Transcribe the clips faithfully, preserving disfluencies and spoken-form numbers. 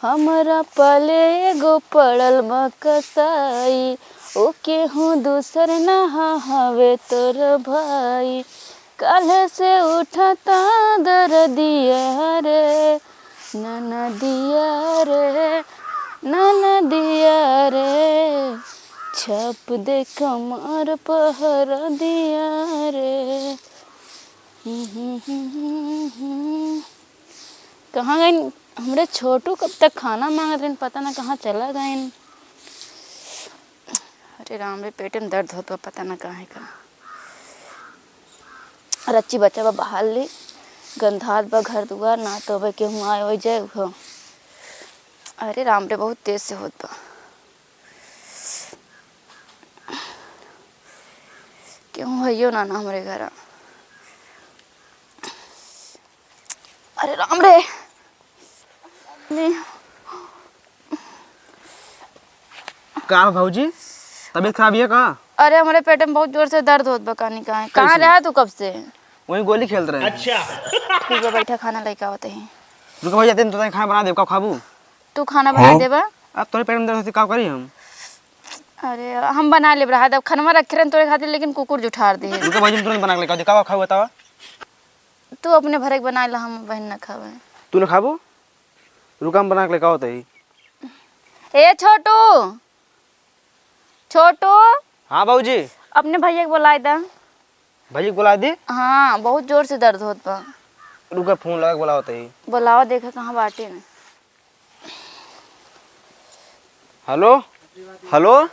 हमरा पले एगो पड़ल बा कसाई, ओ केहू दूसर ना ह-, हवे तोर भाई। काल्हे से उठता दरदिया रे, ननदिया रे, ननदिया रे, छाप दे कमर पहर दिया रे। कहाँ गइन हमरे छोटू? कब तक खाना मांगत रहिन, पता ना कहाँ चला गइन। अरे राम रे, पेटे में दर्द होत बा, पता ना काहे का। रच्ची बच्चा बा, बहार ली, गंधात बा घर दुआर, ना तो अबे केहू आए होइ जाए उहो। अरे राम रे, बहुत तेज से होत बा। केहू हइयो ना, ना हमरे घर। अरे राम रे। का भौजी, तबीयत खराब है का? अरे, हमरे पेट में बहुत जोर से दर्द होत बा, कानी काहे। कहाँ कैसे? रहा तू कब से? वही गोली खेलत रहे। अच्छा। ठीक बा, बैठा, खाना लेके आवत ही। रुको भौजी, तनी खाना बना देब, का खाबू? तू खाना बना देबा? अब तोरे पेट में दर्द होती, का करी हम? अरे, हम बना लेब रहा, अब खाना रखे रहन तोरे खातिर, लेकिन कुकुर जुठार दे। रुको भौजी, हम तुरंत बना के लेके आवत ही, का खाबू बतावा? तू अपने भरे के बना ला, हम बहन ना खावे। तू ना खाबू? रुका, हम बना के लेके आवत ही। ए छोटू, छोटू। हाँ बाबूजी। अपने भैया के बुलाए दा। भैया के बुलाए दी? हाँ, बहुत जोर से दर्द होत बा। रुका, फोन लगा के बुलावत ही। बुलावा, देखा कहाँ बाटे न। हेलो, हेलो,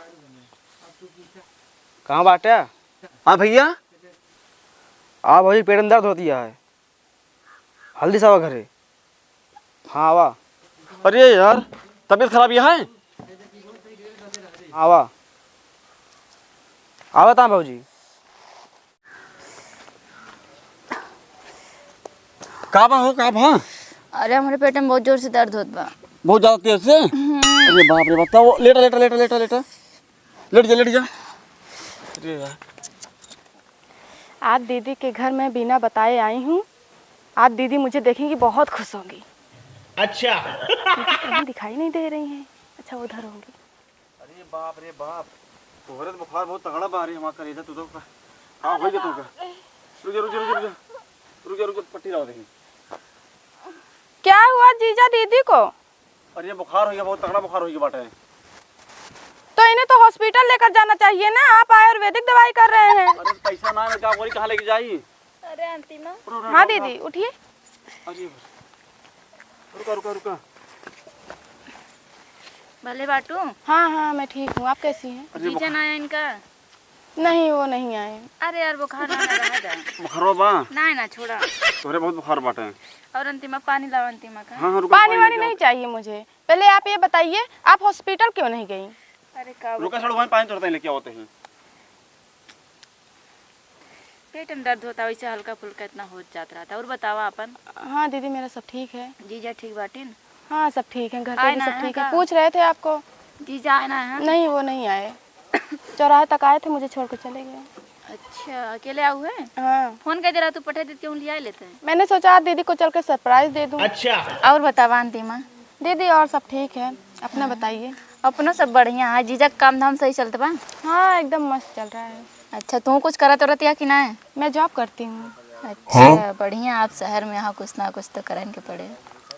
कहाँ बाटे? हाँ भैया, आ भौजी, पेट में दर्द होती है, हल्दी सावा घरे। हाँ, आवा। अरे यार, तबीयत खराब है? आवा। आवा ता भौजी। का बा हो, का बा? अरे, हमरे पेट में बहुत जोर से दर्द होत बा। बहुत ज्यादा तेज से? हम्म। अरे बाप रे बाप, तो लेटा, लेटा, लेटा, लेटा, लेटा। लेट जा, लेट जा। अरे यार। आज दीदी के घर मैं बिना बताए आई हूँ। आज दीदी मुझे देखेंगी, बहुत खुश होंगी। अच्छा। दीदी कहीं दिखाई नहीं दे रही हैं। अच्छा, उधर होंगी। अरे बाप रे बाप, तोहरे तो बुखार बहुत तगड़ा बा रे, हमार करेजा, तू तो का, का होई गया तू का? रुक जा, रुक जा, रुक जा, रुक जा। रुक जा, रुक जा, पट्टी लावा देखी। क्या हुआ जीजा दीदी को? अरे, बुखार हो गया, बहुत तगड़ा बुखार हो गया बाटे। तो इन्हें तो हॉस्पिटल लेकर जाना चाहिए ना, आप आयुर्वेदिक दवाई कर रहे हैं। अरे, पैसा ना है, क्या गोली कहाँ लेके जाई? अरे, अंतिमा। रो, रो, हाँ रो, रो। दीदी, उठिए। अरे, रुका, रुका, रुका। भले बाटू? हाँ, हाँ, मैं ठीक हूँ। आप कैसी हैं? अरे, जीजा बुखार ना आया इनका? नहीं, वो नहीं आए। अरे यार, बुखार ना लगा है जा। बुखारो बा? ना, ना, छोड़ा। तोहरे बहुत बुखार बाटे। और अंतिमा, पानी लाओ अंतिमा का। हाँ, हाँ, रुको, पानी पानी वानी लेके नहीं आओ। चाहिए मुझे। पहले आप ये बताइए, आप हॉस्पिटल क्यों नहीं गई? अरे का रुका, बताऊं? साढ़ू, वहीं पानी तोड़ते हैं, लेके आओ तो ही। पेट में दर्द होता, वैसे हल्का फुल्का इतना हो जात रहता। और बतावा अपन। हाँ दीदी, मेरा सब ठीक है। जीजा ठीक बाटिन? हाँ, सब ठीक है, घर पे आए भी ना सब है ठीक है। का? पूछ रहे थे आपको। जीजा आए ना है? नहीं, वो नहीं आए। चौराहे तक आए थे, मुझे छोड़ के चले गए। अच्छा, अकेले आऊ है? हाँ। फोन कर दे रहा, तू पठा देती, हम लिया लेते हैं। मैंने सोचा आज दीदी को चल के सरप्राइज दे दूँ। अच्छा। और बतावा अंतिमा? दीदी, और सब ठीक है, अपना बताइए। अपनो सब बढ़िया है। जीजा के काम धाम सही चलत बा? हाँ, एकदम मस्त चल रहा है। अच्छा, तू कुछ करत उरत या कि ना? मैं जॉब करती हूँ। अच्छा, बढ़िया, आप शहर में यहाँ कुछ ना कुछ तो करन के पड़े।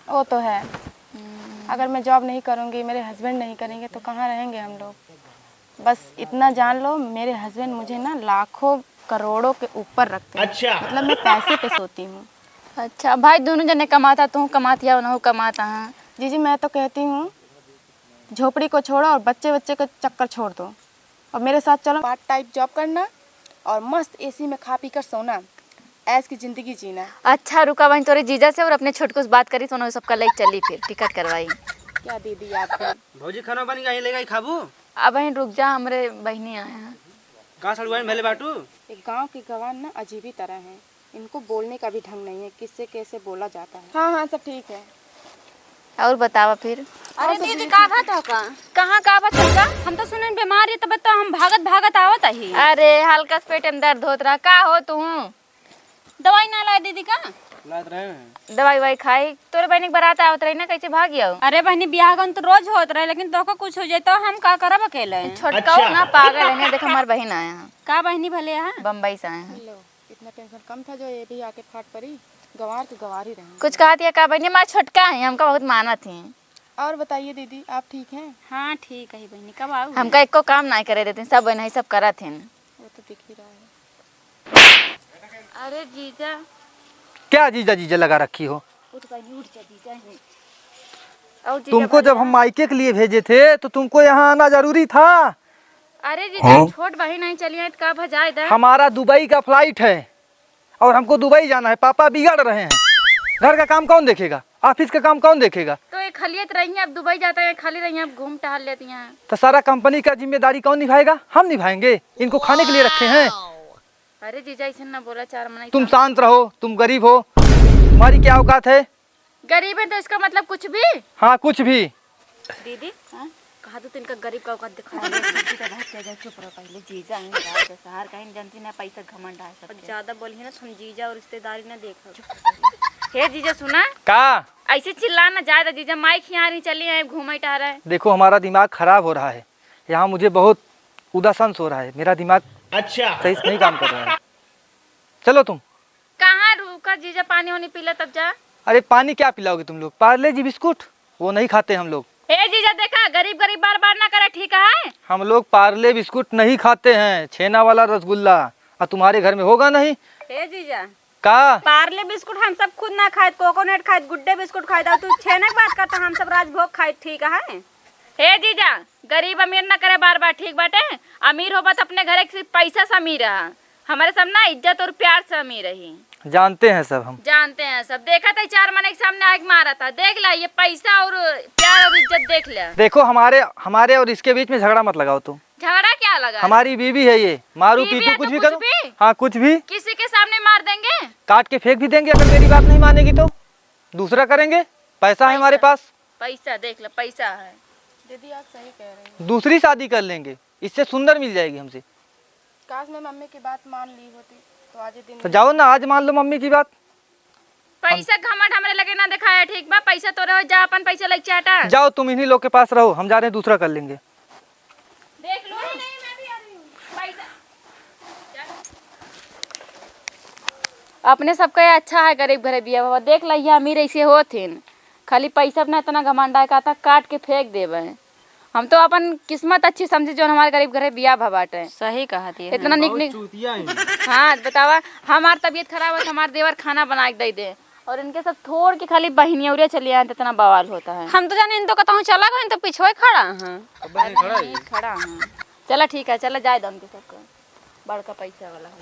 वो तो है। हम्म। अगर मैं जॉब नहीं करूँगी, मेरे हस्बैंड नहीं करेंगे, तो कहाँ रहेंगे हम लोग? बस इतना जान लो, मेरे हस्बैंड मुझे ना लाखों करोड़ों के ऊपर रखते हैं। अच्छा। मतलब, मैं पैसे पे सोती हूँ। अच्छा भाई, दोनों जने कमाता, तू कमात या उनहु कमाता है? जीजी, मैं तो कहती हूँ, झोपड़ी को छोड़ो और बच्चे बच्चे का चक्कर छोड़ दो और मेरे साथ चलो। पार्ट टाइम जॉब करना और मस्त एसी में खा पी कर सोना, ऐश की जिंदगी जीना। अच्छा रुका बहन, तोरे जीजा से और अपने छोटकू से बात करी, तो उन्हें सबका लेके चली, फिर टिकट करवाई। क्या दीदी आप भी? भौजी, खाना बन गया, यहीं लेके आई, खाबू? अब बहन रुक जा, हमरे बहिनी आए हैं। कहाँ सड़ुआइन भले बाटू? एक गांव के गवान ना अजीबी तरह हैं। इनको बोलने का भी ढंग नहीं है, किससे कैसे बोला जाता है। हाँ, हाँ, सब ठीक है। और बतावा फिर? अरे और सब दीदी, ठीक का है। बात हो का? कहाँ का बात हो का? हम तो सुने बीमार है, तब तो हम भागत भागत आवत ही। अरे, हल्का से पेट में दर्द होत रहा, का हो तू? दवाई ना लाए दीदी का? दवाई ववाई खाई। तोरे बहिनी के बारात आवत रही ना, कैसे भाग गयो? अरे बहिनी, बियाह गन तो रोज होत रहे, लेकिन तोहका कुछ हो जाए तो हम का करब अकेले? छोटका अच्छा। ना पागल है, नहीं देख हमार बहिन आया है। का बहिनी भले यहाँ? बम्बई से आए हैं। लो, इतना टेंशन कम था जो ये भी आके फाट पड़ी। गंवार के गंवार ही रहे। कुछ कहत है का बहिनी? हमार छोटका है, हमका बहुत मानत है। और बताइए दीदी, आप ठीक हैं? हाँ, ठीक है बहिनी। कब आऊ? हमका एको काम नाहीं करे देते, सब बहिन है, सब करत हैं। वो तो दिख ही रहा है। अरे जीजा। क्या जीजा जीजा लगा रखी हो? उठ बहिनी, उठ जा, जीजा हैं। और जीजा तुमको जब हम मायके के लिए भेजे थे तो तुमको यहाँ आना जरूरी था। अरे जीजा, हाँ? छोट बहिन नहीं चली है तो का भजाए दा? हमारा दुबई का फ्लाइट है और हमको दुबई जाना है। पापा बिगड़ रहे हैं। घर का काम कौन देखेगा? ऑफिस का काम कौन देखेगा? तो ये खलियत रही है, अब दुबई जाता है, खाली रही है, अब घूम टहल लेती हैं। तो सारा कंपनी का जिम्मेदारी कौन निभाएगा? हम निभाएंगे। इनको खाने के लिए रखे हैं। अरे जीजा, ऐसे ना बोला, चार मना तुम शांत रहो, तुम गरीब हो, तुम्हारी क्या औकात है? गरीब है तो इसका मतलब कुछ भी? हाँ, कुछ भी। दीदी, हाँ? कहा तो इनका गरीब का औकात दिखाया। दीदी तो बहुत तेज है, चुप रहो पहले। जीजा हैं, राज है, शहर का ही जानती ना, पैसा घमंड है सबके। ज्यादा बोली है ना तो हम जीजा और रिश्तेदारी ना देखो। हे जीजा सुना। का? ऐसे चिल्ला ना ज्यादा जीजा, माई खियारी चली है घूमे टहरे। देखो हमारा दिमाग खराब हो रहा है, यहाँ मुझे बहुत उदासन हो रहा है, मेरा दिमाग अच्छा। सही से नहीं काम कर रहा है। चलो तुम। कहाँ रुका जीजा, पानी वानी पी ले तब जा। अरे पानी क्या पिलाओगे तुम लोग? पार्ले जी बिस्कुट, वो नहीं खाते हम लोग। ए जीजा देखा, गरीब गरीब बार बार ना करे, ठीक है? हम लोग पार्ले बिस्कुट नहीं खाते हैं, छेना वाला रसगुल्ला, और तुम्हारे घर में होगा नहीं। ए जीजा, का? पार्ले बिस्कुट हम सब खुद ना खाइत, कोकोनट खाइत, गुड्डे बिस्कुट खाइत, और तू छेना की बात करता, हम सब राजभोग खाइत, ठीक है? हे जीजा, गरीब अमीर ना करे बार बार, ठीक बाटे? अमीर होबा तो अपने घरे सिर्फ पैसा से अमीर रहा, हमारे सब ना इज्जत और प्यार से अमीर रही। जानते हैं सब हम। जानते हैं सब, देखा था चार मने के सामने आके मारा था, देख ला ये पैसा और प्यार और इज्जत देख ले। देखो हमारे, हमारे और इसके बीच में झगड़ा मत लगाओ तुम। झगड़ा क्या लगा? हमारी बीवी है ये, मारू बीवी पीटू है कुछ तो भी कुछ करो। भी? हाँ, कुछ भी। किसी के सामने मार देंगे? काट के फेंक भी देंगे अगर मेरी बात नहीं मानेगी तो। दूसरा करेंगे, पैसा है हमारे पैसा। पास। पैसा देख लो, पैसा है। दीदी आप सही कह रही हैं। दूसरी शादी कर लेंगे, इससे सुंदर मिल जाएगी हमसे। काश मैं मम्मी की बात मान ली होती तो आज ये दिन तो जाओ ना, आज मान लो मम्मी की बात। पैसा घमंड हमरे लगे ना दिखाया, ठीक बा? पैसा तोरे हो, जा अपन पैसा लेके चाटा। जाओ तुम इन्हीं लोग के पास रहो, हम जा रहे हैं दूसरा कर लेंगे। देख लो। नहीं, नहीं, मैं भी आ रही हूँ। पैसा। अपने सबका ये अच्छा है, गरीब घरे बिया बाबा। देख ला, ये अमीर ऐसे होत हिन, खाली पैसा अपना इतना घमंडा है, कहता काट के फेंक देबे। हम तो अपन किस्मत अच्छी समझी, जो हमारे गरीब घरे बिया भा बाटे। सही कहा थी। इतना निक बहुत निक चूतिया है। हाँ, बतावा, हमार तबीयत खराब है, हमार देवर खाना बना के दे दे, और इनके सब छोड़ के खाली बहिनियौरिया चली आए, तो इतना बवाल होता है। हम तो जाने इन तो कतहूँ चला गए, इन तो पिछुए खड़ा हैं। अब बहिनी खड़ा है। खड़ा हैं। चला ठीक है, चला जाए दो उनके सबको, बड़का पैसा वाला हो।